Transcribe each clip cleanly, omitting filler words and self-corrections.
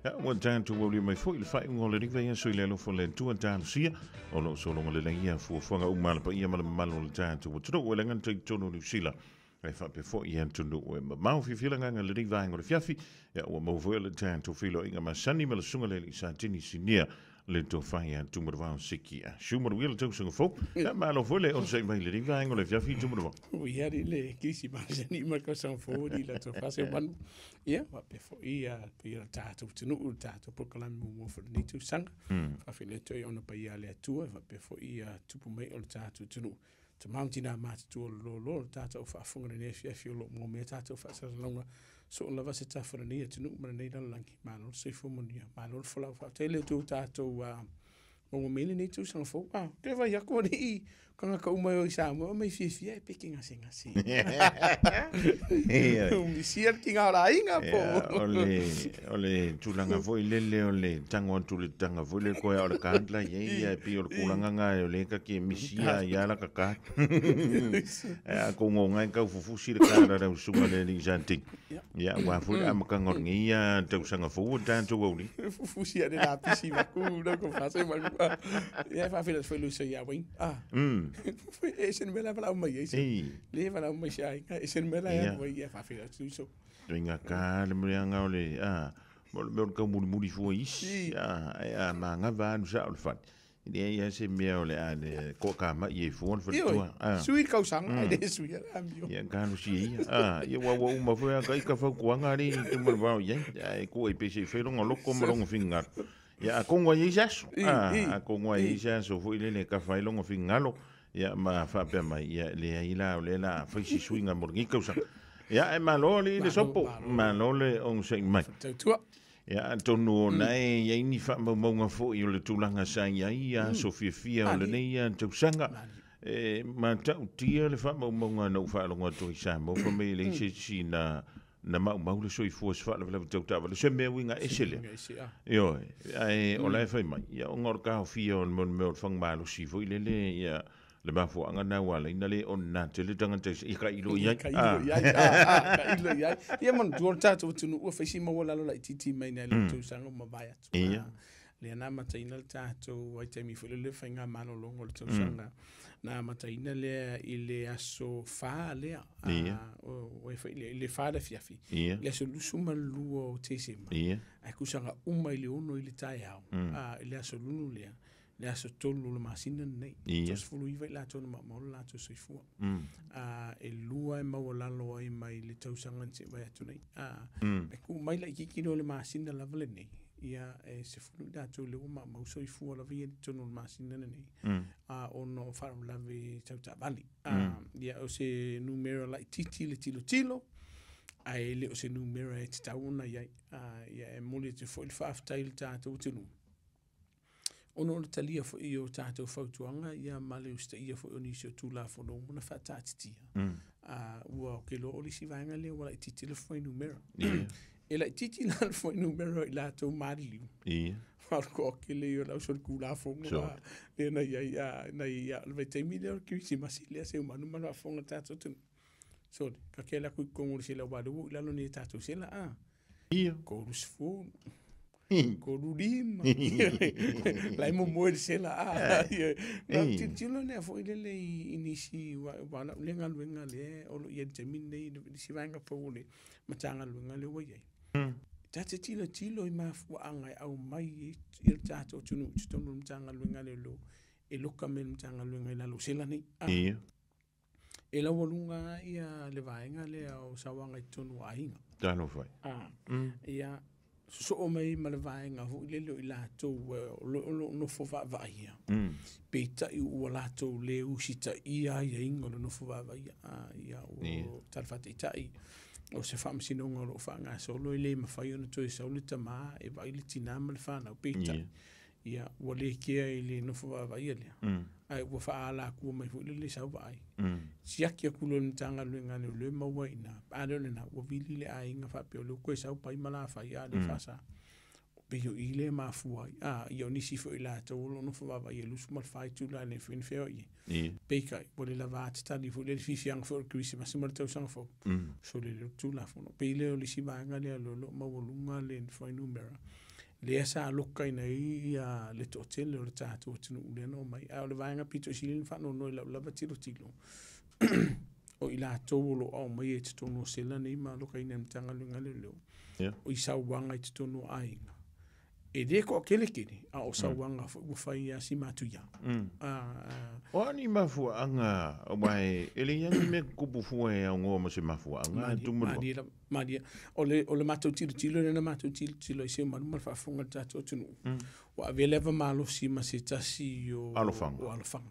Ia, ua tatou aulia mai foi le faaiuga o lenei vaiaso i le alofa o le Atua talosia o lo o sologa lelei ia fuafuaga uma a le paia ma le mamalu o le tatou atunuu e le gata i totonu o Niu Sila ae faapea foi i atunuu e mamao. Fiafia le agaga i lenei vaega o le afiafi, ia ua maua foi le tatou feiloaiga masani ma le susuga i le alii Satini Sinia le tofa ia Tumadavao Siki a Sumaruia le tausaga fou. Ia malo foi le onosai mai i lenei vaega o le afiafi Tumadavao. Ua ia le Kerisimasi ma le tausaga fou i la tofa Seumanu. Ia, faapea foi ia pei o le tatou atunuu, le tatou polokalame muamua foi o lenei tausaga. Faafeiloai atu ai ona paia a le Atua, faapea foi ia tupu mai o le tatou atunuu. Tama ma tina matutua o le lolo, le tatou faafofoga i lenei afiafi o lo o maua mai ai tatou faasalalauga soo lava se tafa o lenei atunuu ma lenei lalolagi. Malo le soifua manuia, malo le folau. Faafetai le Atua ua tatou maua mai lenei tausaga fou. Ah, toe vai atu alii tagata uma e o i Samoa o mai fiafia e pe ke gasegase. Misia le tiga o le aiga po. O le tulaga foi lele o le tago atu le taga foi le koe o le card la iai ia e pei o le tulaga na o le ka ke misia ia la ka card. A ko ngonga e kau fufusi le card a lau susuga le alii Satini. Ia aua foi le amataga o lenei tausaga fou o tatou auli. Fufusi ia le lapisi maku na ko fase maku. Ia faafeiloai atu foi Luisa ia Wayne. Ah. E se mea la valau mai ai se. Le valau mai se aiga e se mea la ia mai ia faafeiloai atu Luisa. Tuiga ka le mea o le a mo le mea o le taumulimuli fua isi a e a magava alu sao le fale. E leai lava se mea o le a le toatamai ai fua le faletua. A. Sui le tausaga, e le sui le amio. Ia talosia ia. A, ia ua uma foi a ita fautuaga alii Tumalevao i ai. Ae tuu ai pea se i fai lona loto ma lona finagalo. Ia atonu ai i ai se aso. A, atonu ai i ai se aso foi lele e tafa ai lona finagalo. Ia ma faapea mai, ia leai la o lea la a fai se suiga mo lenei tausaga. Ia ae malo alii le sopo, malo le onosai mai. Tautua. Ia atonu o na e i ai ni faamaumauga foi o le tulaga sa i ai ia aso fiafia o lenei tausaga. E matautia le faamaumauga na ou faalogo atu ai i Samoa fai mai e leai se isi na na maumau le soifua i se faalavelave tau taavale. O se mea uiga ese lea. Ioe, ae o la e fai mai, ia ona o le taofia o le mea o le fagamalosi foi lele, ia le mafuaaga lena ua ala ai ona le ona tele tagata i tailo i ai. Tailo i ai, tailo i ai. Ia manatua le tatou atunuu ua fai si maualalo laitiiti mai nai lo tausaga ua mavae atu. Lea na amataina le tatou vaitaimi foi lele faigamalologa o le tausaga. Na amataina lea i le aso 4 lea. O e foi i le 4 le afiafi. Le aso 22 o Tesema. Ae tusa na uma i le 6 i le taeao. I le aso lulu lea. Le aso 3 o le masina lenei. 39 i latou na maumau le latou soifua. E lua e maualalo ai mai le tausaga na se'i vai atu nei. E tuu mai laitiiti loa i le masina lava lenei, ia e 10 i latou lea ua maumau soifua lava ia i totonu o le masina lenei, ona o faalavelave tau taavale. Ia o se numera laitiiti le tilotilo, ae le o se numera e tatau ona i ai. Ia e momoli atu foi le faafetai i le tatou atunuu, ona o le talia foi o tatou fautuaga ia ma le usitaia foi o nisi o Tulafono uma na faataatitia. Ua ou te iloa o le isi vaega lea ua laitiiti le fuainumera. E laitiiti la le fuainumera o i latou maliliu. A o le toatele ia o le ausolitulafono lea na i ai na i ai le vaitaimi lea o le Kerisimasi lea Seumanu ma le faafofoga a le tatou atunuu. Sole, ta te alu atu i totonu o le sela aua o lea ua oo i lalo nei e tatou sela a. 30, 35. La e momoe le sela a. Na tilotilo lea foi lele i nisi aua o lau lea galuega lea o lo o i ai i le taimi lenei i le isi vaega fou o le Matagaluega lea ua i ai. Ta te tilotilo i mafuaaga e aumai ai le tatou atunuu i totonu o le Matagaluega a Leoleo e loka mai le Matagaluega i lalo o sela nei. E laualuga lava ia le vaega lea o sauaga i totonu o aiga. Talofa e. Ia, sosoo mai ma le vaega foi lele o i latou o lo o nofo vaavaaia, peitai ua latou le usitaia aiaiga o le nofo vaavaaia. Ia, o tala faataitai, o se faamasinoga o lo o faagasolo e le mafai ona toe sau le tama e vaai le tina ma le fanau, peitai, ia ua le kea i le nofo vaavaaia lea, ae ua faaalatua mai foi lele sau vaai. Siaki atu loa i le Matagaluega a Leoleo maua ai i ina, a lea o lena, ua vili le aiga faapea o lea ua toe sau pai ma la fai a o lea e faasa. Pei o i lea e mafua ai. A, ia o nisi foi o i latou o lo o nofo vaavaai i le 24 itula e le mafai ona feoai ai. Peitai, ua le lava a tatali foi lea i le fiafiaga foi o le Kerisimasi ma le tausaga fou, sole lea o le Tulafono. Pei lea o le isi vaega lea o lo o maualuga le fuainumera lea sa alokaina ai ia le toatele o le tatou atunuu lea na omai. A o le vaega pito i sili ona faanoanoa i lau lava tilotilo, o i latou o lo o aumaia i totonu o sela nei ma alokaina e le Matagaluega a Leoleo, o i sauaga i totonu o aiga. E le toatele tele, a o sauaga foi ua fai lava si matuia. O a ni mafuaaga, aua e leai lava ni mea tutupu fua e aunoa ma se mafuaaga, Tumua. Malie lava, malie. O le matou tilotilo lea na matou tilotilo ai se malu ma le faafofoga a le tatou atunuu, ua avea le ava malosi ma se tasi o alofaga. O alofaga.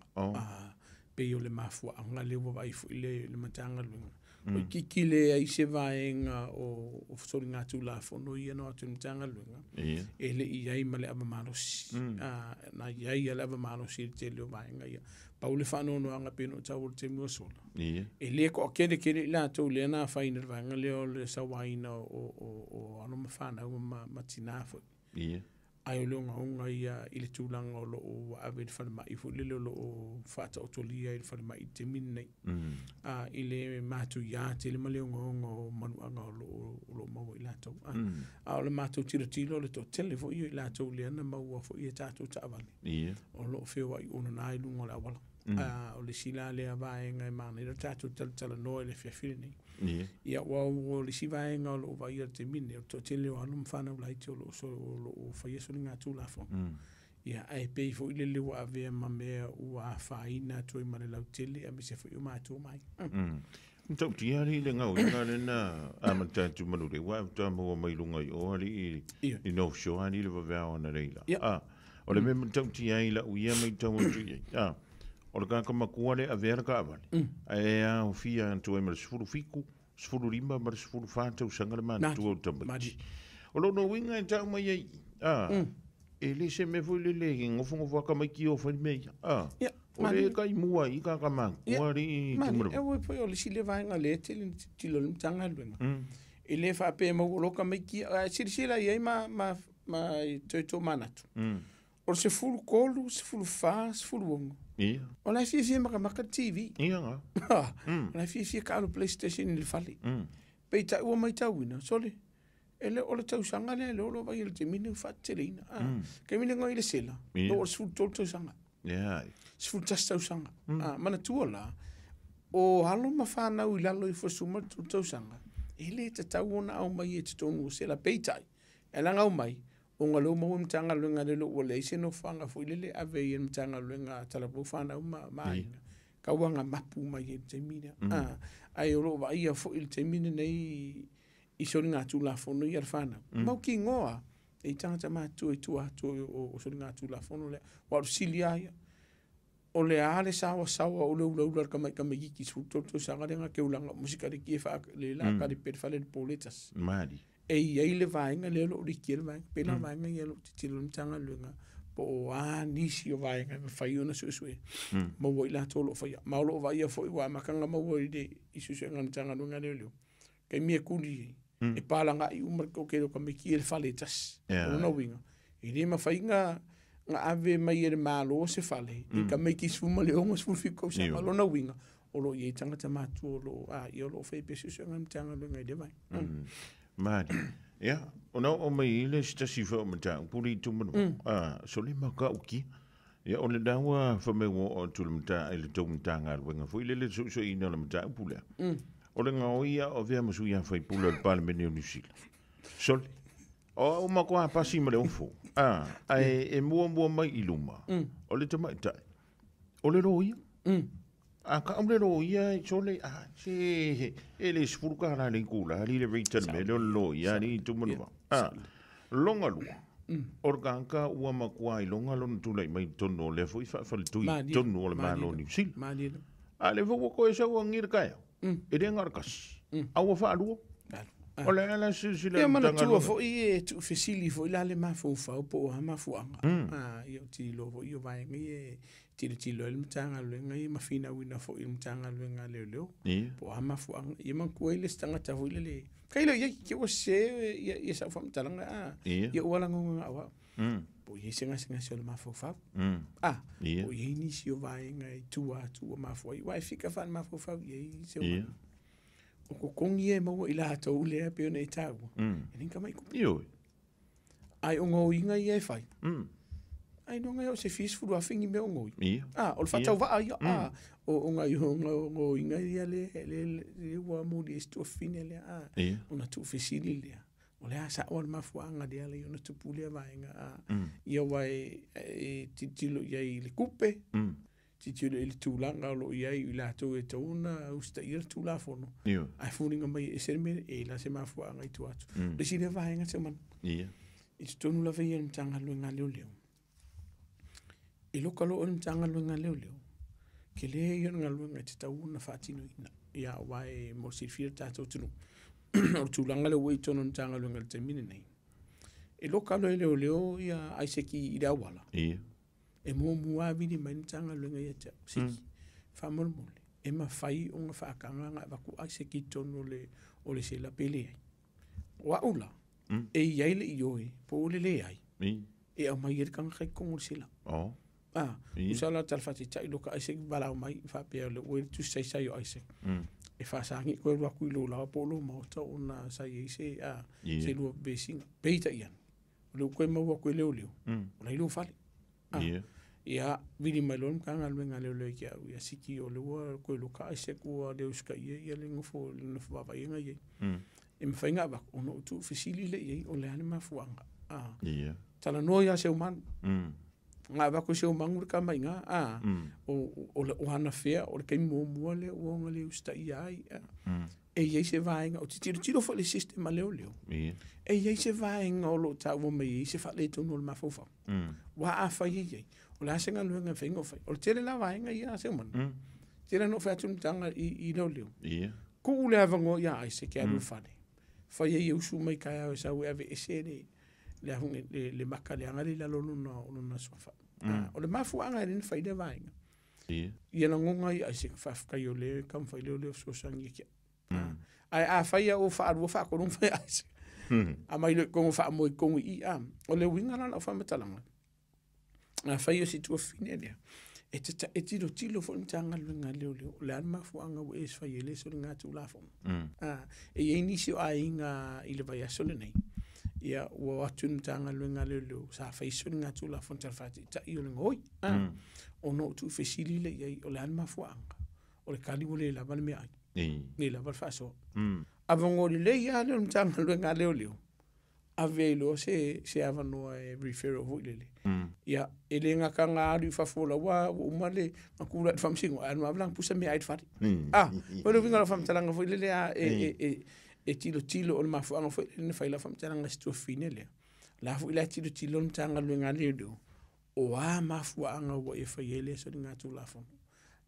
Pei o le mafuaaga lea ua vaai foi le Matagaluega. O itiiti leai se vaega o soligatulafono ia na o atu i le Matagaluega, e le i ai ma le ava malosi. Na i ai le ava malosi i le tele o vaega ia. Pau le faanoanoaga pei ona ou taua i le taimi ua sola, e le toatele tele i latou lea na afaina i le vaega lea o le sauaina o alo ma fanau ma tinā foi. Ae o le ogaoga ia i le tulaga o lo o ave i le falemai foi lele o lo o faataotolia i le falemai i le taimi lenei. I le matuia tele ma le ogaoga o manuaga o lo o maua i latou. A o le matou tilotilo o le toatele foi ia i latou lea na maua foi e tatou taavale. O lo o feoai onana i luga o le auala. O le isi la lea vaega e manaia le tatou talatalanoa i le afiafi lenei. Ia, ua o le isi vaega o lo o vaaia i le taimi lenei, o le toatele o alo ma fanau laiti o lo o faia soligatulafono. Ia, ae pei foi lele ua avea ma mea ua afaina atu ai ma le lautele aemaise foi o matua ma aiga. Matautia alii le gaoiga lena amata atu ma le ua faatoa maua mai luga i o alii i North Shore alii le vaveao analeila. O le mea matautia ai lau ia matau atu i ai. O le tagata matua lea e avea le taavale, ae aofia atu ai ma le 17, 15 ma le 14 tausaga le matutua o le tamaiti. O lona uiga e tau mai ai i, e le se mea foi lele e nofonofo lava tamaiti o fai le mea ia. O le kai mua i tagata matutua alii Tumalava. E ui foi o le isi lea vaega lea e tele ina tilotilo i le Matagaluega. E le faapea e maua loa tamaiti ia, ae silasila i ai ma toe tomanatu. O le 13, 14, 16. O la e fiafia makamaka le TV. Ia. O la e fiafia kaalo PlayStation i le fale. Peitai ua matauina, sole, e le o le tausaga lea lea o lo o vaai i le taimi lenei ua faateteleina. Taimi lenei i le sela, o le 13 tausaga. 11 tausaga. Manatua la, o alo ma fanau i lalo ifo o le 13 tausaga, e le tatau ona aumai e totonu o sela. Peitai, e laga aumai, ona lea ua maua le Matagaluega lele ua leai se nofoaga foi lele ave i le Matagaluega talavou fanau ma aiga. Tauaga mapu mai i le taimi lea. Ae o lo o vaaia foi i le taimi lenei i soligatulafono ia le fanau. Mautinoa e i tagata matutua i tua atu o soligatulafono lea. Ua o le fesili lava ia. O le a le saoasaoa o le ulaula o le tamaitiiti 13 tausaga lea na teulaga o sikareti e faalela mm. kale pe fale le pole tasi. Mali. E i ai le vaega lea o lo o liki ai le vaega. Pe la vaega ia o lo o tilotilo le Matagaluega po o a nisi o vaega e mafai ona suesue. Maua i latou o lo o faia. Ma o lo o vaaia foi ua amataga maua i le i suesuega a le Matagaluega lea o leo. Taimi e tuli ai, e palaga'i uma le toatele o tamaiti i le fale e tasi. O lona uiga, e le mafai na ave mai e le Malo se fale i tamaiti 16, 17 tausaga. O lona uiga, o lo o i ai tagata matutua o lo o ia o lo o faia pea suesuega a le Matagaluega i lea vaega. Mali. Ia, ona oo mai i le se tasi foi o mataupu le itu manua. Sole matautia. Ia, o le la ua fai mai ua oo atu i le tou Matagaluega foi lele le suesueina o le mataupu lea. O le gaoi ia o avea ma sui faipule o le Palemene o Niu Sila. Sole. O au matua pasi ma le ofo. Ae e muamua mai i luma. O le tamaitai. O le loia. A ka o le loia, sole, se, e le sefulu tala le itula, ali le rate le mea lea o le loia, ali i tumanua. Longa lua. O le tagata ua matua iloga lona tulai mai i totonu o lea foi faafaletui i totonu o le Malo o Niu Sila. A le foi ua toe sau agi le taeao, e le na o le tasi. A ua faalua. O le ala silasila Ia le manatua Matagaluega. foi e tuufesili foi la le mafaufau po o a mafuaaga. Ia ou te iloa foi o vaega ia e tilotilo ai le Matagaluega ia ma finauina foi i le Matagaluega a Leoleo po o a mafuaaga. Ia manatua ai le isi tagata foi lele, tailo i ai, te i ua sese ia sau faamatalaga a, ia ua lagona na o au. Po o i ai se gasegase o le mafaufau. Po o i ai nisi o vaega i tua atu ua mafua ai, aua e fika faale-mafaufau i ai se O totogi ia e maua i latou lea pei ona e taua, e leai ni tamai tupe. Ae o gaoiga ia e fai, ailoga e oo i se fia sefulu afe ni mea o gaoi. O le faatauvaa ia, o nai gaoiga ia lea ua moli ai si tuafafine lea, ona tuufesili lea, o le a sao le mafuaaga lea e ala ai ona tupu lea vaega. Ia aua e tilotilo i ai i le tupe, tilotilo i le tulaga o lo o i ai i latou e tatau ona usitaia le Tulafono, ae foliga mai e ese le mea, e i ai la se mafuaaga i tua atu. O le isi lea vaega Seumanu, i totonu lava ia o le Matagaluega a Leoleo, e loka loa oe i le Matagaluega a Leoleo, tele ia o le galuega e tatau ona faatinoina. Ia aua e mo le silafia e le tatou atunuu, o le tulaga lea ua i totonu o le Matagaluega i le taimi lenei, e loka loa e leoleo ia Aiseki i le auala, e muamua lava vili mai le Matagaluega ia te au, Siki, faamolemole, e mafai ona faataga ona avatu Aiseki i totonu o le sela pe leai. O au la, e i ai le ioe po o le leai, e aumai ai le tagata i totonu o le sela. Tusa la tala faataitai loka Aiseki valaau mai faapea o lea ua i ai le tusi saisai o Aiseki. E faasagi koe alu atu i lou laoa po o lou maota ona sa i ai se se lua vesiga. Peitai ane, o lea ua toe maua atu e leoleo, o la e i lou fale. Ia, vili mai loa le Matagaluega a Leoleo ia te au, ia Siki o lea ua toe loka Aiseki ua le usitaia ia le nofo vaavaaia na i ai. E mafai ona avatu, ona ou tuufesili lea i ai, o le a le mafuaaga. Talanoa ia Seumanu. Na avatu e Seumanu le tama i ina, o anafea, o le taimi muamua lea ua ona le usitaia ai. E i ai se vaega, ou te tilotilo foi i le system a leoleo, e i ai se vaega o lo o taua mai ai se faaletonu o le mafaufau. Aua afai e i ai, o le a se galuega e mafai ona fai? O le tele la o vaega ia a Seumanu, tele na ou fai atu le matagaluega i leoleo, tuu le avanoa ia Aiseke e alu i le fale, fai ai e usu mai taeao e sau e aveese le maka leaga lea i lalo o lona suafa. O le mafuaaga e ala ai ona fai lea vaega. Ia lagona ai Aiseke faafetai o lea e taumafai leoleo e fesoasoani ia te au. Ae afai lava ua faalua faatolu ona fai Aiseke, aumai loa i totonu faamoe i totonu i i. O le uiga la o lau faamatalaga, afai o si tuafafine lea, e tilotilo foi le Matagaluega a Leoleo, o le a le mafuaaga ua e fai ai le soligatulafono. E i ai nisi o aiga i le vaiaso lenei, ia ua o atu i le Matagaluega a Leoleo sa fai soligatulafono tala faataitai o le gaoi. Ona ou tuufesili lea i ai, o le a le mafuaaga? O le tali ua le lava le meaai, le lava le faasoa. Avanoa lelei lava lea o le Matagaluega a Leoleo, ave ai loa se avanoa e referral foi lele. Ia, e le gata na alu i fafo o la ua uma le na tulai i le faamasinoga, ae alu lava lana pusa meaai i le fale. O le uiga o lau faamatalaga foi lele e tilotilo o le mafuaaga foi lele na fai lau faamatalaga i si tuafafine lea. O la foi la e tilotilo le Matagaluega a Leoleo, o a mafuaaga ua e fai ai lea soligatulafono.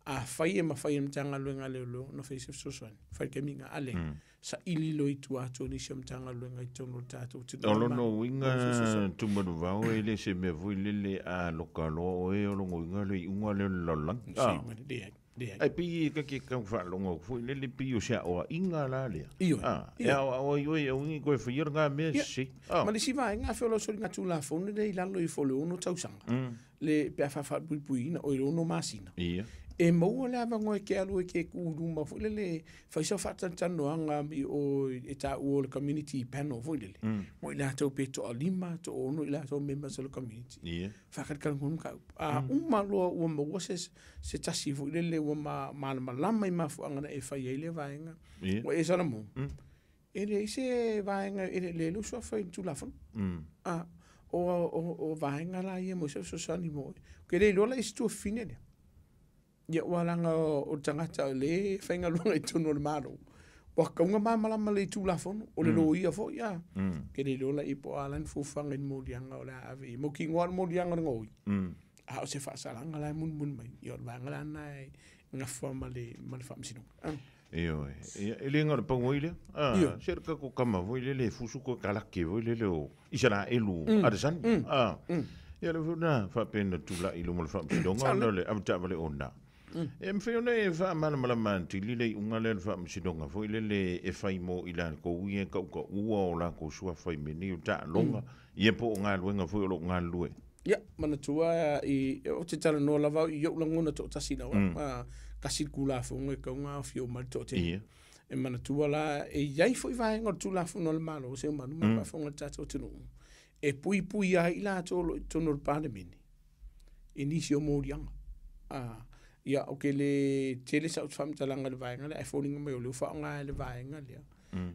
Afai e mafai e le Matagaluega a Leoleo ona fai se fesoasoani, fai le taimi lena, a leai, saili loa i tua atu o nisi o Matagaluega i totonu o le tatou atunuu. O lona uiga Tumanuvao e le se mea foi lele a loka loa oe o lona uiga le iuga lea o le lalolagi. Leai, leai. Ai pei e ta te tau faalogo atu foi lele pei o se aoaiga la lea. E aoao ai oe aua ne i toe faia lena mea sese. Ma le isi vaega afai o lau soligatulafono lea i lalo ifo o le 6 tausaga, le pe a faapuipuiina o i le 6 masina. E maua le avanoa e te alu e te tu i luma foi lele, fai sau faatalatalanoaga i o e taua o le community panel foi lele. Mo i latou pe toalima, toaono i latou members o le community. Faatalatalanoa le mataupu. A uma loa ua maua se tasi foi lele ua malamalama i mafuaaga na e fai ai le vaega. Ua e Salamo, e leai se vaega e le le suafa i le Tulafono. O vaega la ia mo se fesoasoani mo oe. Ke le iloa la i si tuafafine lea. Ia ua laga o le tagata o le faigaluega i totonu o le Malo. Ua tatau ona malamalama lelei i Tulafono, o le loia foi a. Ke le iloa la i po o a la ni fuafuaga i le moliaga o le a ave i ai. Mautinoa le moliaga o le gaoi. A o se faasalaga la e mulimuli mai, ia o le vaega la lena e gafa ma le faamasinoga. Ioe. Ia, e le galo pau ai lea. Ah, se ka ko kama foi le le fusu ko kalake foi le le o Isaraelu Adesanya. Ah. Ia le foi na faapena tula'i i luma o le faamasinoga ona o le avataavale ona. E mafai ona e faamalamalama atili le iuga lea o le faamasinoga foi lele e fai mo i latou ia e tautaua o latou suafa i mea nei o taaloga, ia po o galuega foi o lo o galulue. Ia, manatua i, ou te talanoa lava au i ou lagona toatasi lava, tasi le Tulafono e tatau ona aofia uma ai le toatele. E manatua la, e i ai foi vaega o le Tulafono a le Malo, Seumanu ma le faafofoga a le tatou atunuu, e puipuia ai i latou o lo o i totonu o le Palemene i nisi o moliaga. Ia, ou te le tele sau faamatalaga i le vaega lea, ae foliga mai o lea ua faaaoga e le vaega lea,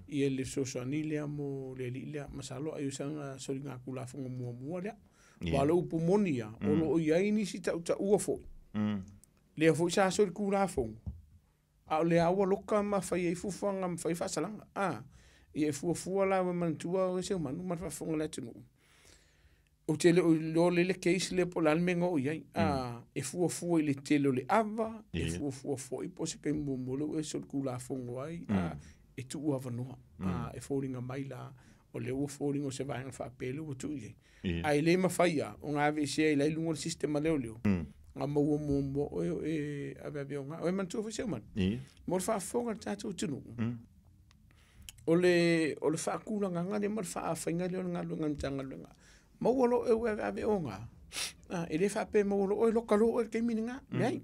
ia le fesoasoani lea mo le alii lea. Masalo ai o sana soligatulafono muamua lea. Aua o le upu moni ia, o lo o i ai nisi tautaua foi, lea foi sa solitulafono, a o lea ua loka ma fai ai fuafuaga ma fai faasalaga. Ia e fuafua la ua manatua oe Seumanu ma le faafofoga a le atunuu. Ou te le o iloa le case lea po o le a le mea na oo i ai. E fuafua i le tele o le ava, e fuafua foi po o se taimi muamua lea ua e solitulafono ai, e tuu avanoa. E foliga mai la, o lea ua foliga o se vaega faapea lea ua tuu i ai. Ae le mafai lava ona aveesea i la i luga o le system a leoleo, na maua muamua oe o e aveave ona. Oe manatua foi Seumanu, mo le faafofoga a le tatou atunuu, o le faatulagaga lea ma le faafaiga lea o le galuega a le Matagaluega, maua loa oe ua aveave ona, e le faapea e maua loa oe loka loa oe i le taimi lena. Leai,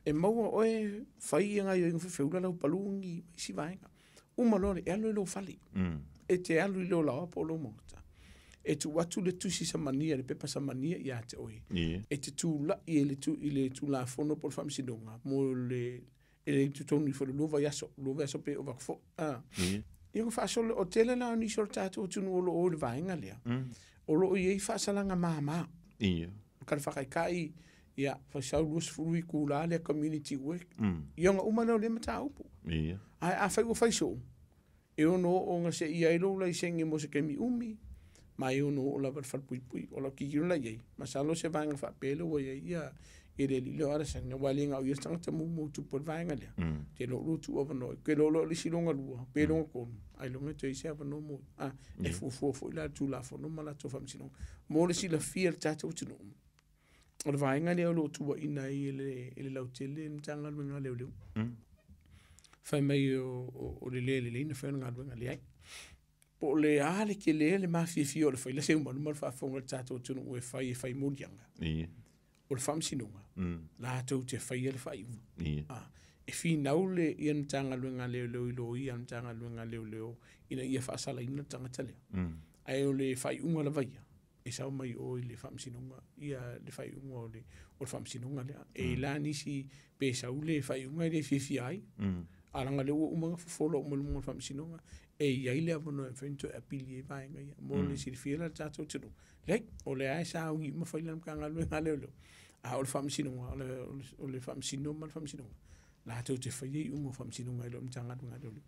e maua oe fai ia gaoioiga feula lau paluni ma isi vaega. Uma loa e alu i lou fale, e te alu i lou laoa po o lou maota, e tuu atu le tusi samania, le pepa samania ia te oe, e te tula'i i le Tulafono po o le Faamasinoga mo le e le totonu ifo le 2 vaiaso, 2 vaiaso pe ova atu foi. Ia ona faasolo, o tele la o nisi o le tatou atunuu o lo o i le vaega lea, o lo o i ai faasalaga mama. Ka le faataitai, ia, faisau 20 itula lea community work. Ia ona uma lea o lea mataupu. Ae afai ua fai soo, e ono oo ona seia ai lou laisene mo se taimi umi, ma e ono oo lava i le falepuipui. O lau tilotilo la i ai, masalo se vaega faapea lea ua i ai ia le alii lea o Adesanya, aua e le na o ia le tagata mumu o tupu ai le vaega lea. Te iloa o lua tuu avanoa, te iloa loa le isi lona lua, pe lona tolu, ailoga e toe i ai se avanoa mo ia. E fuafua foi la le Tulafono ma latou faamasinoga. Mo le silafia e le tatou atunuu, o le vaega lea o lo o tuuaina ai e le lautele le Matagaluega a Leoleo. Fai mai o le le lelei na fai o le galuega, leai. Po o le a le tele le mafiafia o le fai la Seumanu ma le faafofoga a le tatou atunuu e fai e fai moliaga. O le faamasinoga, latou te faia le faaiuga. E finau le ia Matagaluega a Leoleo i loia a le Matagaluega a Leoleo ina ia faasalaina le tagata lea. Ae o le faaiuga lava ia, e sau mai o i le faamasinoga, ia le faaiuga o le faamasinoga lea. E la nisi pe sau le faaiuga e le fiafia ai, a laga lea ua uma ona fofola uma i luga o le faamasinoga, e i ai le avanoa e mafai ona toe apili ai vaega ia. Mo le silafia la le tatou atunuu, leai, o lea e sauni uma fai le Matagaluega a Leoleo, a o le faamasinoga, o le faamasino ma le faamasinoga, latou te faia iuga o faamasinoga i le Matagaluega a Leoleo.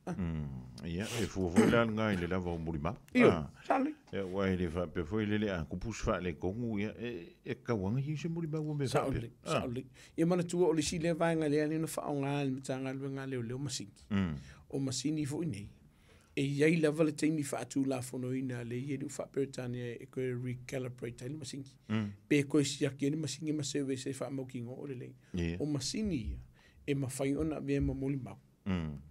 Ia, e fua foi la lena i le lava o mulimau. Io, sale. Ia, ua e le faapea foi lele a kupu se faaletonu, ia, e tatau lava ona i ai se mulimau o mea faapea. Saole. Ia manatua o le isi lea vaega lea na faaaoga e le Matagaluega a Leoleo masini. O masini foi nei, e i ai lava le taimi faatulafonoina lea e i ai le faa-Peretania e toe recalibrate ai le masini. Pe toe siaki ai le masini ma service e faamautinoa o lelei. O masini ia, e mafai ona avea ma molimau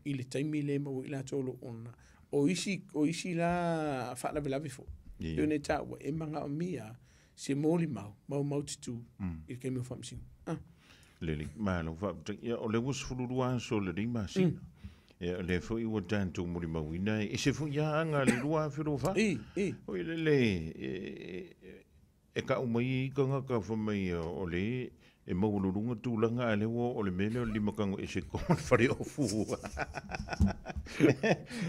i le taimi le maua i latou o lo o ona. O isi la faalavelave foi. E ona e taua, e manaomia se molimau, maumaututu i le taimi o faamasinoga. Lelei, malo faafetai. Ia, o le ua 12 aso o lenei masina. Ia, o lea foi ua tatou molimauina, e ese foi ia aga le 2024. O i lele, e kau mai i tagata fai mai o le e maualuluga tulaga a le ua o le mea lea o le lima tago ese i totonu o le faleofu.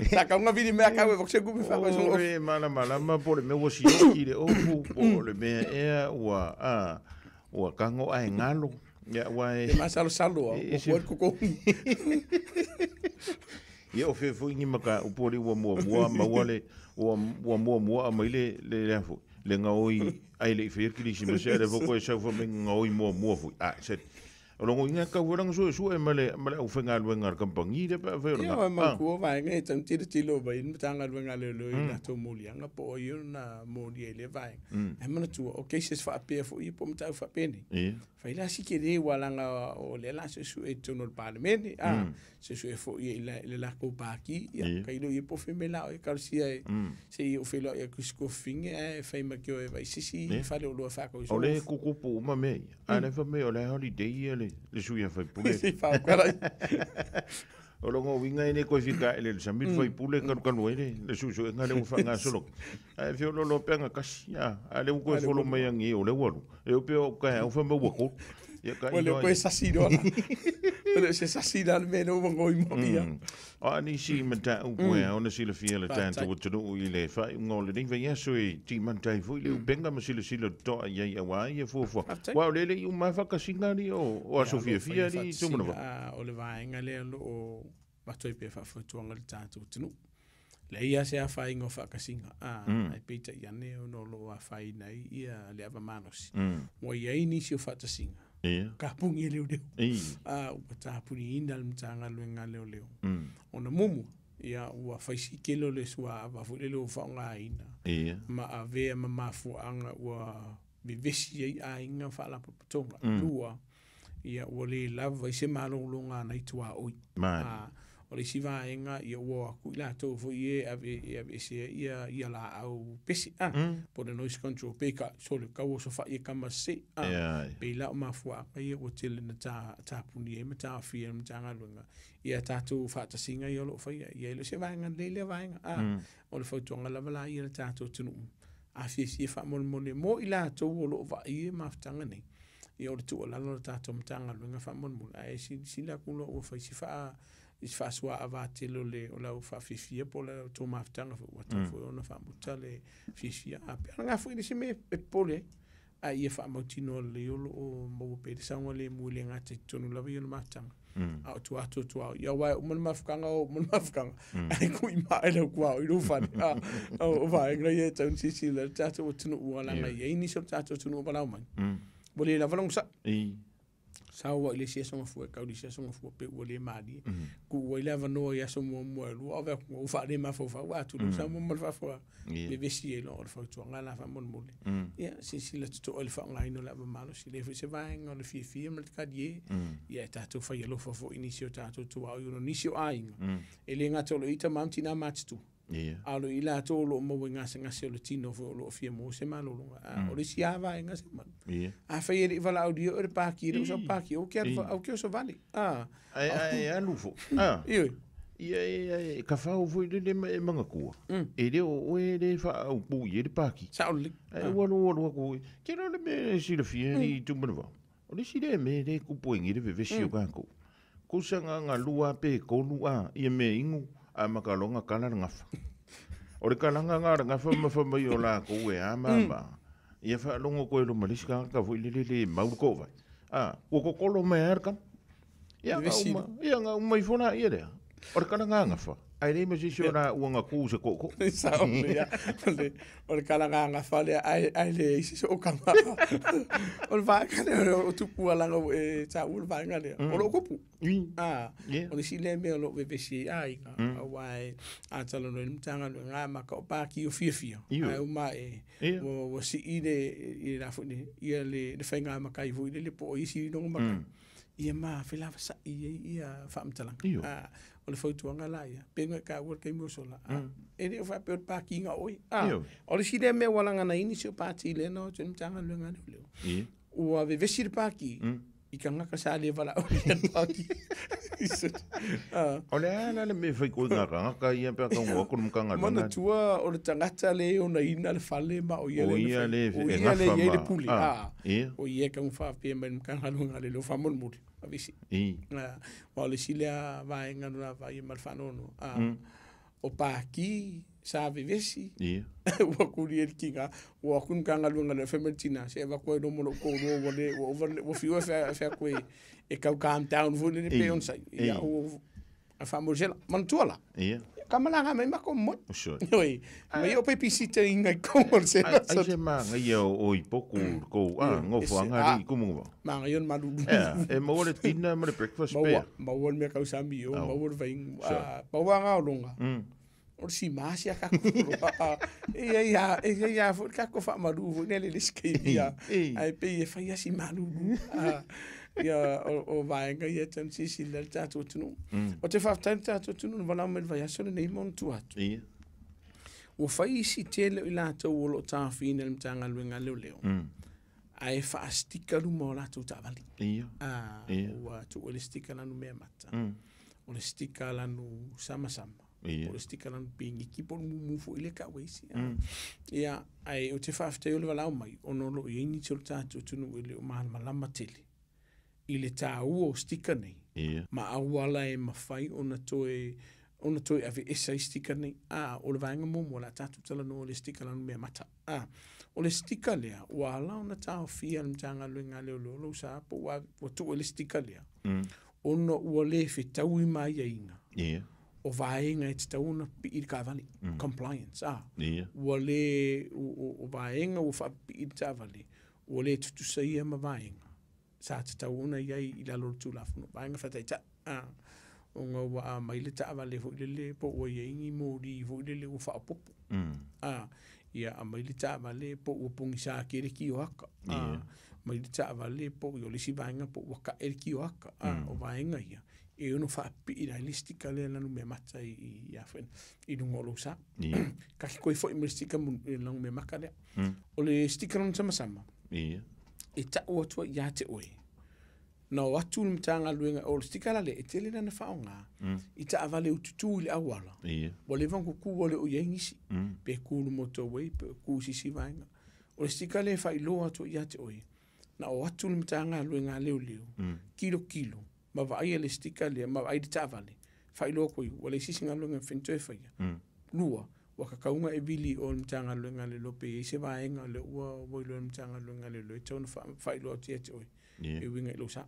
Sa kaunga vili mea kau e vok se kupi wha koe O le malamalama po o le mea ua sioki le ofu, po o le mea ea ua ua tago ae galo. Ia, ua e E masalosalo au, o koe kokohu. Ia o fea foi ni mataupu o le ua muamua maua le ua muamua aumai le lea foi le gaoi ai le i faia le kerisimasi, a o lea foi toe sau fai mai gaoi muamua foi. A se O longo inga ka wala so so e male male au whenga luenga kampangi le pa fe Ia, ma kua vaega e tau tilo tilo mai ni Matagaluega a Leoleo i latou moliaga po o ia na moli ai lea vaega. Ae manatua, o cases faapea foi ia po o mataupu faapenei. Fai la si tele ua laga o lea la suesue i totonu o le Palemene, a suesue foi i le latou pati, ia tailo ia po o fea mea la o ekalesia e se i ou feiloai atu i si tuafafine ae fai ma te o e vaai se isi fale oloa e faatau ai O le tutupu uma mea ia, a o lea fai mai o le holiday ia le sui faipule. Se i faaukala. O lona uiga e le toe fitaele i le sami le faipule e kalukalu ai le suesuega lea ua faagasolo. Ae feoloolo pea na tasi, a lea ua toe folo mai agi o lea ua alu. E pei o au taeao fai mai ua tolu. Ia Ua le toe sasi loa la. Ua le o se sasi la le mea lea ua ngoi mo ia. O a nisi mataupu e ao ona silafia le tatou atunuu i le faaiuga o lenei vaiaso e timata ai foi le upega ma silasila totoa i ai aua ia fuafuaga. Aua o lea e le i uma lava faatasiga alii o aso fiafia alii Tumanava. O le vaega lea o lo o avatu ai pea faafautuaga i le tatou atunuu. Leai lava se afaina o faatasiga, ae peitai ane ona o lo o afaina ai ia le ava malosi. Ua i ai nisi o faatasiga, tapuni e leoleo, ua tapuniina le Matagaluega a Leoleo. Ona muamua, ia ua fai si tele o le suaava foi lele ua faaaogaina ma avea ma mafuaaga ua vevesi ai aiga ma faalapotopotoga. Lua, ia ua le lava ai se malologa a nai tuaoi. O le isi vaega, ia ua o atu i latou foi e ave e aveesea ia ia laau pese, po o le noise control, pe ka sole tau osofai e kama sese, pei la o mafuaaga ia ua tele na tapuni ai ma taofia e le Matagaluega ia tatou faatasiga ia o lo o faia. Ia e le o se vaega lelei lea vaega, o le fautuaga lava la ia i le tatou atunuu, a fiafia faamolemole mo i latou o lo o vaaia mafutaga nei, ia o le tuualalo a le tatou Matagaluega faamolemole, ae silasila atu loa ua fai si faasoa tele o le o lau faafiafia po o le tou mafutaga foi, ua tatau foi ona faamuta le fiafia. A pea lena foi le isi mea e popole ai, a ia faamautinoa lelei o lo o maua pea le saogalemu e le gata i totonu lava ia o le mafutaga, a o tua atu o tuaoi. Ia aua e uma le mafutaga, o uma le mafutaga, ae kuimae lau tuaoi i lou fale. O vaega ia e tatau ona silasila le tatou atunuu, ua laga i ai nisi o le tatou atunuu o valaau mai. Ua le lava lona sa'i. Sau ai le isi aso gafua e tau i le isi aso gafua pe ua le malie. Tuu ai le avanoa i aso muamua e lua, ave atu ua faale-mafaufau a tulou Samoa ma le faafofoga. Vevesi ai loa o le fautuaga la faamolemole. Ia, silasila totoa i le faaaogaina o le ava malosi. E le foi se vaega o le fiafia ma le talie. Ia, e tatou fai alofa foi i nisi o tatou tuaoi ona o nisi o aiga. E le gata o lo o i ai tama ma tina matutua. A o lo o i latou o lo o maua i gasegase o le tino foi o lo o fia maua se malologa. O le isi lava vaega se manu. Afai e le i valaaulia oe le paki, e le o sau paki, aua e te oso vale. Ae alu foi. Ioe. Ia e kafao foi lele ma e manatua. E le o oe le faaaupu i ai le paki. Sao lelei. Ae ua alu alu atu. Ke loa le mea e silafia i Tumanavao. O le isi lea mea lea e tupu ai nei le vevesi o tatou. Kusa nga lua pe tolu a ia mea inu a makaloga kala le gafa. O le kalaga nga le gafa ma fai mai o latou e a ma ma. Ia faalogo koe loma le isi tagata foi lele le mau le toovai. A, ua totolo mai lava le tama. Ia na uma, ia na uma ifo laia lea. O le kalaga gafa, ae leai ma se isi o laua na tu i se tootoo. Sao lea, o le kalaga gafa lea, ae leai se isi o kama. O le vaega lea o tupu alaga ua e taua le vaega lea, o lo o tupu. O le isi lea mea o lo o vevesi ai aiga, aua e a talanoa i le Matagaluega, a maka o paki o fiafia, ae uma ae ua sii le, i le la foi le, ia le faiga matai foi lele po o isi lona matai. Ia ma felavasai ai ia faamatalaga. O le fautuaga la ia, pe na e taua le taimi ua sola, e le o faapea o le pakiga o oe. O le isi lea mea ua laga ai nisi o pati lea na o atu i le Matagaluega a Leoleo. Ua vevesi le paki i tagata sa le valaaulia le paki. O le a la le mea e fai koe i ngā tagata ia pe a taunga atu le Matagaluega? Manatua o le tagata le onaina le fale ma o ia le o ia le i ai le pule. O ia e taugafaa mai le Matagaluega a Leoleo faamolemole. Avisi. Aua o le isi lea vaega na vaai ma le faanoanoa. O paki sa vevesi. Ua kuli e le tina. Ua o atu le Matagaluega lea fai mai le tina, se avatu ai loa ma lou toalua ua le ua ova ua fiu e fai atu e tau calm down foi lele pe onosai. Ia ua faamolisela. Manatua la. Kamalaga mai mako mo. Sure. Oi, mai o babysitter inga ko se. Ai se ma ngai o i poku ko a ngofo anga ri kumu. Ma ngai on malulu. E mo le dinner ma le breakfast pe. Maua le mea kausami o, maua le vainga, maua ngā olonga. O le si maasi a kako. E ia e ia fo kako fa malu fo ne le le. Ai pe e fai asi malulu. Ia o vaenga ia tan sisi le tatou tunu. O te whaftai tatou tunu wala mai vai aso nei mon tu atu. Ua fai isi tele o i latou o lo tāwhina le Matagaluega a Leoleo. Ae faastika luma o latou taavale. Ua tuu le stika lanu mea mata. O le stika lanu samasama. O le stika lanu pingiki po mumu fo ile ka weisi. Ia ai o te whaftai o le walau mai ono lo i ni te o le tatou tunu ele o malamalama tele. I le tāua o stika nei. Ma auala e mawhai ona toe ave esa i stika nei. O le vaenga momo la tātou tala no le stika lanu mea mata. O le stika lea, ua ala ona tāofia le Matagaluega a Leoleo lou sa po ua tuu le stika lea. Ona ua le fetaui mai aiga. O vaenga e te tau ona pii le kaavale. Compliance. Ua le, o vaenga ua whaapii le taavale. Ua le tutusaia ma vaenga. Sa te tau ona iai i lalo le tulafono. Vaenga whataita. O ngā ua mai le taavale fo i le po ua iai ngi mori fo i le ua whaapopo. Ia a mai le taavale po ua pongi sa kere ki o haka. Mai le taavale po i o lisi vaenga po ua ka ere ki o haka. O vaenga ia. E ono whaapii rai le stika le lanu mea mata i a when. I lunga o lou sa. Kaki koe fo i mo le stika lanu mea maka lea. O le stika lanu samasama. E tau atua ia te oe. Na o atu le Matagaluega o le stika lale e tele lana whaonga. I taavale ututu i le awala. Wa le vangu ku wale o iai ngisi. Pe kulu motorway, pe ku sisi vaenga. O le stika le whailoa atua ia te oe. Na o atu le Matagaluega leo leo. Kilo kilo. Ma vaai le stika le, ma vaai le taavale. Whailoa koe, wa le sisi ngaluega whentoe whaia. Lua, wa kakaunga e vili o le Matagaluega le lope i se vaenga le ua wailo le Matagaluega le loe. Tauna whailoa atu ia te oe. E winga i lou sa.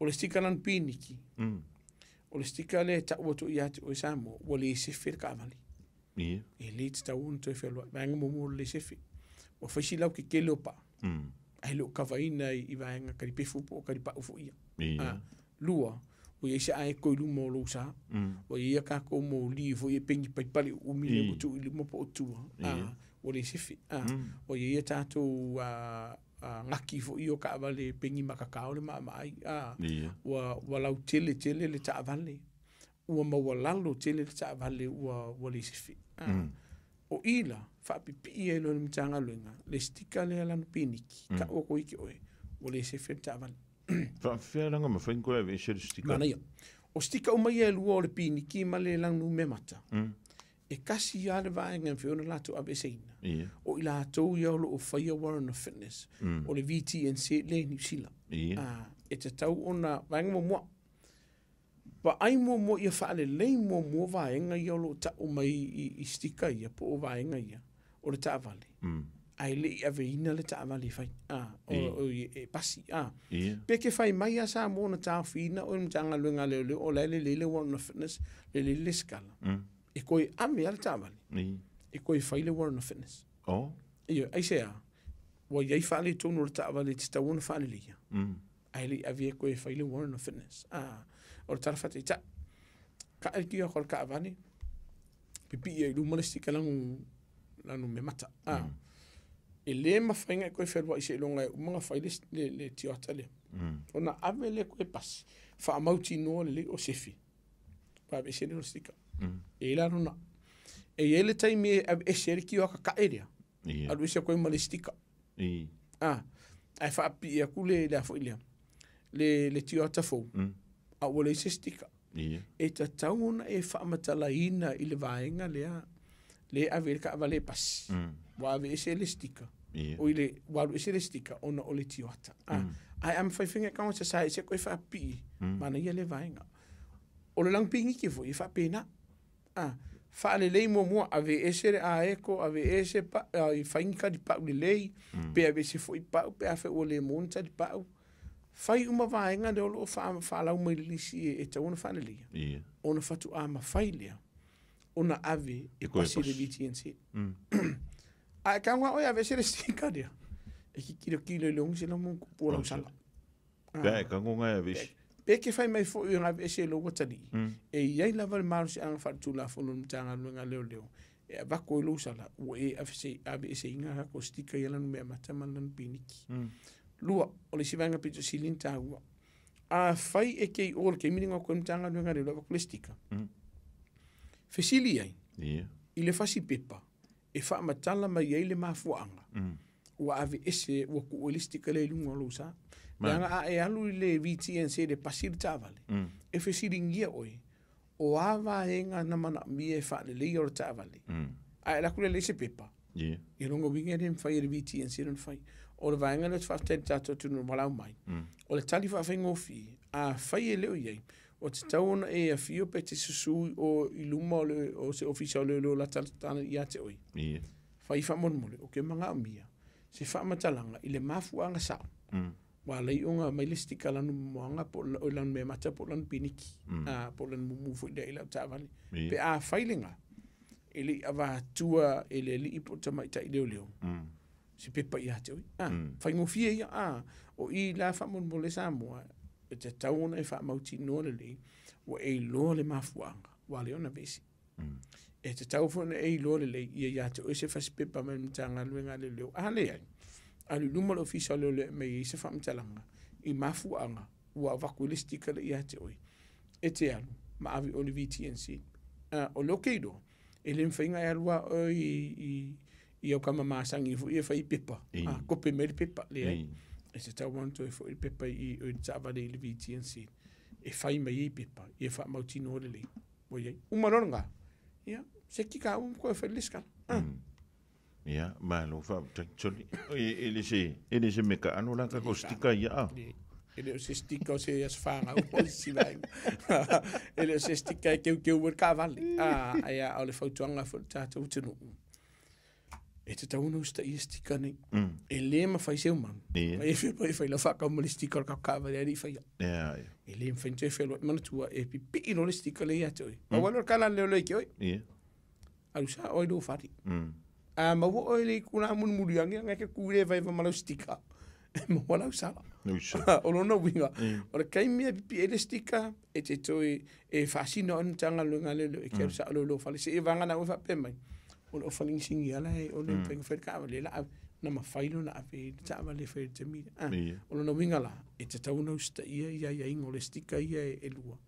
O le stika lan piniki. O le stika le tau atu ia te oe sa mo, ua le sefe le kaavale. E le te tau ona toe whelua. Vaenga momo le sefe. Ua whaisi lau ke kele o paa. Ai leo kawaina i vaenga karipefu po o karipau fo ia. Lua, o ia se ae koi luma o lou sa. O ia kako mo li fo ia pengi paipali umi le motu i luma po o tua. O le sefe. O ia tātou ngaki fo ia o kaavale pengi makakao le maamaai. Ua lau tele tele le taavale. Ua maualalo tele le taavale ua le sefe. O ila, whaapipii e lo le Matagaluega, le stika le lanu piniki, ka ua koe ki oe, ua le sefe le taavale. Whaafea langa mawhain koe ave ese le stika? Mana ia. O stika o mai e lua o le piniki ma le lanu me mata. E kasi ia le vaenga whiona latou ave eseina. O i latou ia o lo o whaia warrant of fitness. O le VTNC le New Zealand. E te tau ona vaenga momoa. Pa ai momoa ia whaale lei momoa vaenga ia o lo tau mai i stika ia, po o vaenga ia, o le taavale. Ai le i ave ina le taavale whai. O e pasi. Pe ke whai mai a sa mōna tāwhina o Matagaluega leo leo, o le le le warrant of fitness, le le le skala. E koe ame a le taavale. E koe whai le warrant of fitness. Ia, ai se a, wa iai whaale tonu le taavale te tau ona whaale leia. Ai le ave e koe whai le warrant of fitness. O le tara whate i ta. Ka e kia ko le kaavale, pipi ia i luma le stika lanu me mata. E le mawhainga e koe whenua i se ilonga e umanga whai le tiota lea. Ona ave le koe pasi. Whaamauti noa le o sefi. Pa ave ese le o stika. E ila rona. E ia le taimi e ave ese le kio aka kaerea. Alu ese koe ma le stika. Ai whaapi ia ku le afo i lea. Le tiota fou. A ua le ese stika. E tatau ona e whaamatalaina i le vaenga lea. Le ave le kaavale pasi. Wa ave ese le stika. O ile walu ese le stika ona o le tiota. Ai am whaiwhinga kawa sa sa ese koe whaapii. Mana ia le vaenga. O le langpingi ki fo i whaapena. Whaale lei mua ave ese le aeko, ave ese pa, i whainga di pau le lei, pe ave ese fo i pau, pe afe o le monta di pau. Whai uma vaenga le olo o whaalau mai le lisi e tau ona whaale lea. Ona whatu a mawhai lea. ona ave e pasi le VTNZ. Ae tago oe ave ese le sticker lea, e kitilotilo i le 600+ o lau sala. Pe a e tago e ave ese. Pe ke fai mai foi o ave ese lou atalii, e iai lava le malosiaga faaletulafono o le Matagaluega a Leoleo, e avatu ai lou sala, ua e ave eseina tatou sticker ia lanu meamata ma lanu piniki. Lua, o le isi vaega pito sili ona taua. Afai e te i o i le taimi lenei o atu ai le Matagaluega a Leoleo avatu le sticker, fesili ai i le fasi pepa e faamatala mai ai le mafuaaga ua ave ese ua tuu ai le sticker lea i luga o lou sa. Leaga a e alu i le VTNZ e pasi le taavale, e fesiligia oe, o a vaega na manaomia e faaleleia o le taavale. A e alu atu lea e leai se pepa, ia lona uiga e le mafai e le VTNZ ona fai. O le vaega lea ou te faafetai i le tatou atunuu na valaau mai, o le tali faafaigofie, afai e le o i ai, o tatau ona e afio pe te susu o i luma o le o se ofisa o leoleo latalata ia te oe. Fai faamolemole, ou te manaomia se faamatalaga i le mafuaaga sao. Ua alai ona aumai le sticker lanu moaga po o lanu meamata po o lanu piniki, po o lanu mumu foi lea i lau taavale. Pe a fai lena, e le i avatua e le alii po o le tamaitai leoleo, se pepa ia te oe. Faigofie ia, o i la faamolemole Samoa, e tatau ona e faamautinoa lelei, ua e iloa le mafuaaga, ua alai ona aveese. E tatau foi ona e iloa lelei ia ia te oe se fasi pepa mai le Matagaluega a Leoleo. A leai, alu i luma o le ofisa o leoleo e aumai ai se faamatalaga i mafuaaga ua avatu ai le sticker lea ia te oe. E te alu ma ave i o i le VTNZ. O lea ou te iloa, e le mafai ona e alu lava oe i au tama masani foi ia e fai pepa, kope mai le pepa, leai. E tatau lava ona toe foi le pepa i le taavale i le VTNZ e fai mai ai pepa, ia faamautinoa lelei. Ua iai. Uma loa lena, ia, seki ka uma koe fai le lesitala. Ia, malo faafetai Johnny. E le se, e le se mea taalo la tatou sticker ia a? E le o se sticker o se aso fanau po o se isi vaega. E le o se sticker e keukeu ai le taavale. Ae o le fautuaga foi i le tatou atunuu, e tatau ona usitaia sticker nei. E le mafai se umanu. Ia. E fia e fai lau faatau ma le sticker o le tatou taavale ae le i faia. E le mafai ona toe fealuai. Manatua e pipii loa le sticker lea ia te oe. Pau lava lea o le tala a le leoleo ia te oe. Alu sa oe i lou fale. A maua oe i le itula mulimuli ane, na e te tu le vaeva ma lau sticker. E maua lau sala. O lona uiga, o le taimi e pipii ai le sticker, e te toe e faasino ai le Matagaluega a Leoleo e te alu sao loa i lou fale. Seia vagana oe faapea mai, o le ofa ligisingi lava la e o le mafai ona fai le taavale la na mafai lona ave i le taavale e fai i le taimi lea. O lona uiga la, e tatau ona usitaia ia aiaiga o le sticker ia e lua,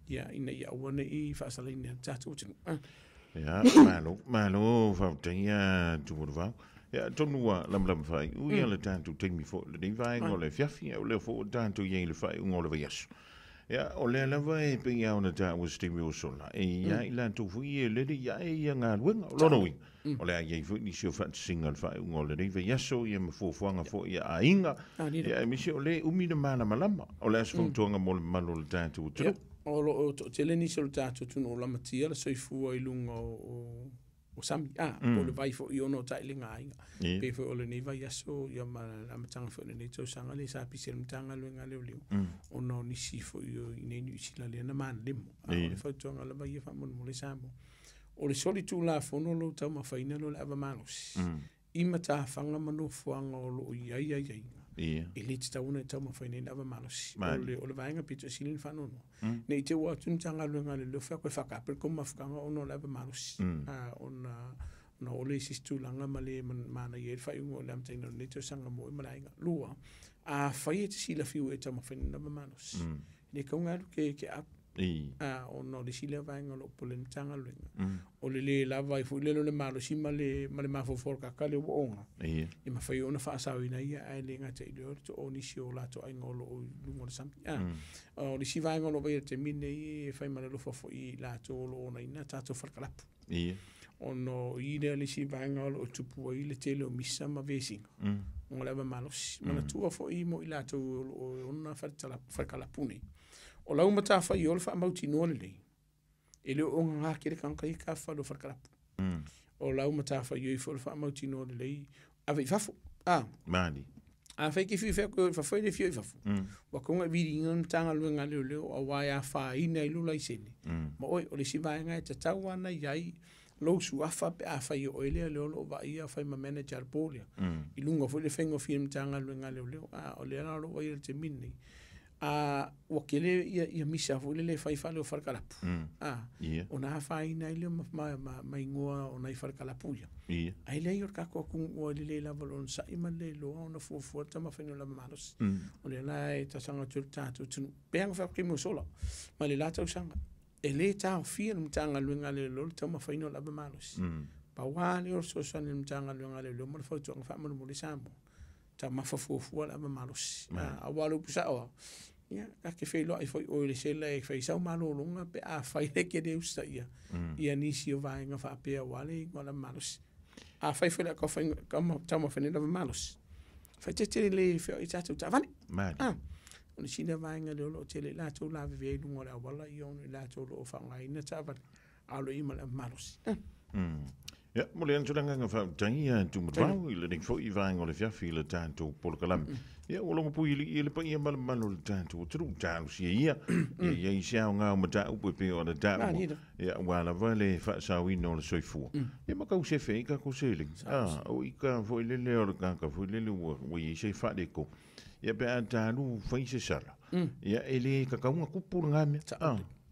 ia ina ia aua ne i faasalaina e le tatou atunuu. Ia, malo, malo faafetai ia Tupuivao. Ia, atonu ua lamalama faaiu ia le tatou taimi foi o lenei vaega o le afiafi, a o lea foi ua tatou i ai i le faaiuga o le vaiaso. Ia, o lea lava e pei lava ona taua i se taimi ua sola, e i ai latou foi e lele i ae ia galuega. O lona uiga, o le a i ai foi nisi o faatasiga o le faaiuga o lenei vaiaso, ia ma fuafuaga foi a aiga, ia aemaise o lea e umi le malamalama. O le a se fautuaga mo le mamalu o le tatou atunuu? O lo o toatele nisi o le tatou atunuu o lamatia le soifua i luga o sami, po o le vai foi ona o tailiga aiga. Pei foi o lenei vaiaso ia ma le amataga foi o lenei tausaga lea sa pisi ai le Matagaluega a Leoleo, ona o nisi foi o i inei Niu Sila lea na manalemo. A o le fautuaga lava ia faamolemole Samoa, o le solitulafono o lo o taumafaina loa le ava malosi, i matafaga ma nofoaga o lo o i ai aiaiga, e le tatau ona e taumafaina ai le ava malosi. O le vaega pito e sili ona faanoanoa, ne i te i ua atu le Matagaluega a Leoleo fai atu e faataape le tou mafutaga ona o le ava malosi, ona oo lea i se isi tulaga ma le manaia ai le faaiuga o le amataina o lenei tausaga mo oe ma le aiga. Lua, afai e te silafia ua e taumafaina le ava malosi, e le tatau ona alu ke apu. Ona o le isi lea vaega o lo o popole ai le Matagaluega, o le le lava ai foi lele o le malosi ma le mafaufau o le tagata lea ua oga, e mafai ona faasaoina ia, ae le gata i lea o le toa o nisi o latou aiga o lo o i luga o le sami. O le isi vaega o lo o vaai i le taimi lenei e fai ma le alofa foi i latou o lo o onaina tatou falekalapu. Ona o i lea le isi vaega o lo o tupu ai le tele o misa ma vesiga, ona o le ava malosi. Manatua foi mo i latou o lo o ona falekalapu nei, o lau matafaioi o le faamautinoa lelei, e le o ogaga tele tagata ia tafafale o falekalapu. O lau matafaioi foi o le faamautinoa lelei, ave i fafo. Mali. Afai ke fiu fea koe fafo e le fio i fafo. Ua konga vili ngā Matagaluega a Leoleo auā e afaina i lou laisene. Ma oe, o le isi vaega e tatau ana i ai lou suafa pe afai o oe lea lea o lo o vaaia fai ma manager a le po lea. I luga foi le faigofie o le Matagaluega a Leoleo. A o lea la o lo o vaai i le taimi lenei. A ua tele ia ia misa foi lele e fai fale o falekalapu. A ona afaina ai lea ma igoa o nai falekalapu ia. Ae leai o le tatou atunuu ua lelei lava le onosai ma le le iloa ona fuafua le taumafaiga o le lava malosi. O lea la e talosaga atu ai le tatou atunuu, pei lava ona fai atu taimi ua sola mai le la tausaga, e le taofia le Matagaluega a Leoleo le taumafaiga o le ava malosi. Pau lava lea o le fesoasoani a le Matagaluega a Leoleo ma le fautuaga faamolemole Samoa, taumafa fuafua le ava malosi. Aua o le upu sao lava, ia, ta te feiloai foi oe i le sela e fai sau malologa pe afai e te le usitaia ia nisi o vaega faapea aua le igoa lava malosi. Afai foi o le a taumafai nei lava malosi, faaeteete le feoai i tatou taavale. O le isi lea vaega lea o lo o tele ai latou lavevea i luga o le auala, ia ona o i latou o lo o faaaogaina taavale, a o lo o i ai ma le ava malosi. Ia, mo le atu le agaga faafetai ia Tumatau i lenei foi vaega o le afiafi i le tatou polokalame. Ia, ua logo puialii i le paia malumalu o le tatou atunuu, talosia ia, ia i ai se aoga o mataupu e pei ona taua, ia, aua lava le faasaoina o le soifua. Ia ma tau sefe ai tatou seleni. O i ka foi lele o le tagata foi lele ua i ai se faaletonu. Ia pe a talu fai se sala, ia e le tatau ona tupu lena mea.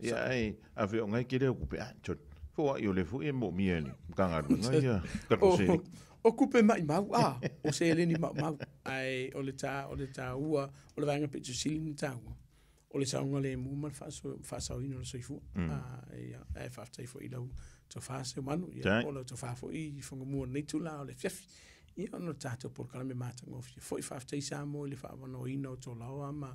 Ia ae a feogai tele au tupe, sorry, foai o lea foi e moomia e le Matagaluega ia tatou seleni. O tupe maumau, o seleni maumau, ae o le ta, o le taua, o le vaega pito sili ona taua, o le saogalemu ma le faasaoina o le soifua. Ia, ae faafetai foi i lau tofa Seumanu, ia, po o lau tofa foi i Fagamua i lenei itula o le afiafi. Ia, ona o le tatou polokalame matagofie foi. Faafetai Samoa i le faaavanoaina o Tolaoa ma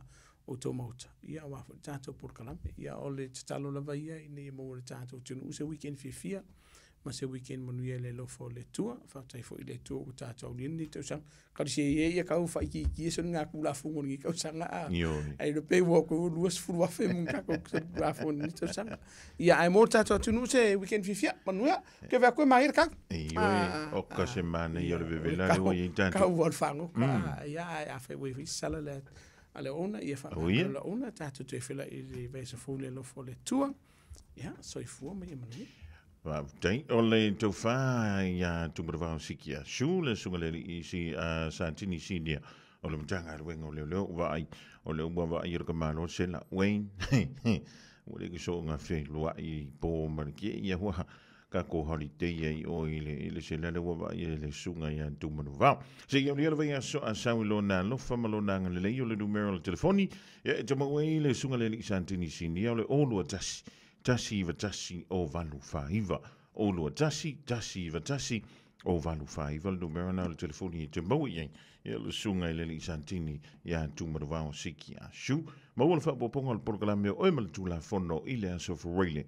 outou maota, ia, aua foi le tatou polokalame. Ia, o le tatalo lava ia ina ia maua e le tatou atunuu se weekend fiafia ma se weekend manuia i le alofa o le Atua. Faafetai foi i le Atua ua tatou aulia lenei tausaga. Talosia ia ia kau faaitiitia soliga Tulafono o lenei tausaga a. Ai le pei ua koe 20,000 mo tatou Tulafono o lenei tausaga. Ia, ae mo le tatou atunuu se weekend fiafia, manuia. Ke vea koe maia le kau. Ioe, oka se manaia o le vevela le ua i ai tatou. Kau o le faagoka. Ia, ae afai ua i ai sala le a le ona, ia faamagalo la ona, tatou toe feiloai i le vaiaso fou i le alofa o le Atua. Ia, soifua ma ia manuia. Faafetai. O le tofa ia Tumalavao Siki Asu, le susuga i le alii si, Satini Sinia o le Matagaluega o Leoleo, ua vaai, o lea ua vaai e le tamaloa sela, Wayne, ua le soona feluai i po ma le kie, ia ua tatou holiday ai oe i le, i le sela lea ua vaai e le susuga ia Tumalavao. Se i aulia le vaiaso a sau i lona alofa ma lona agalelei o le numera o le telefoni, ia e te maua ai le susuga i le alii Satini Sinia o le 021 191 o 849. O 21 191 o 849 le numera na o le telefoni e te maua i ai. Ia le susuga i le alii Santini ia Tumalavao Siki Ashu. Maua le faaopoopoga o le polokalame o Oe ma le Tulafono i le aso Faraile.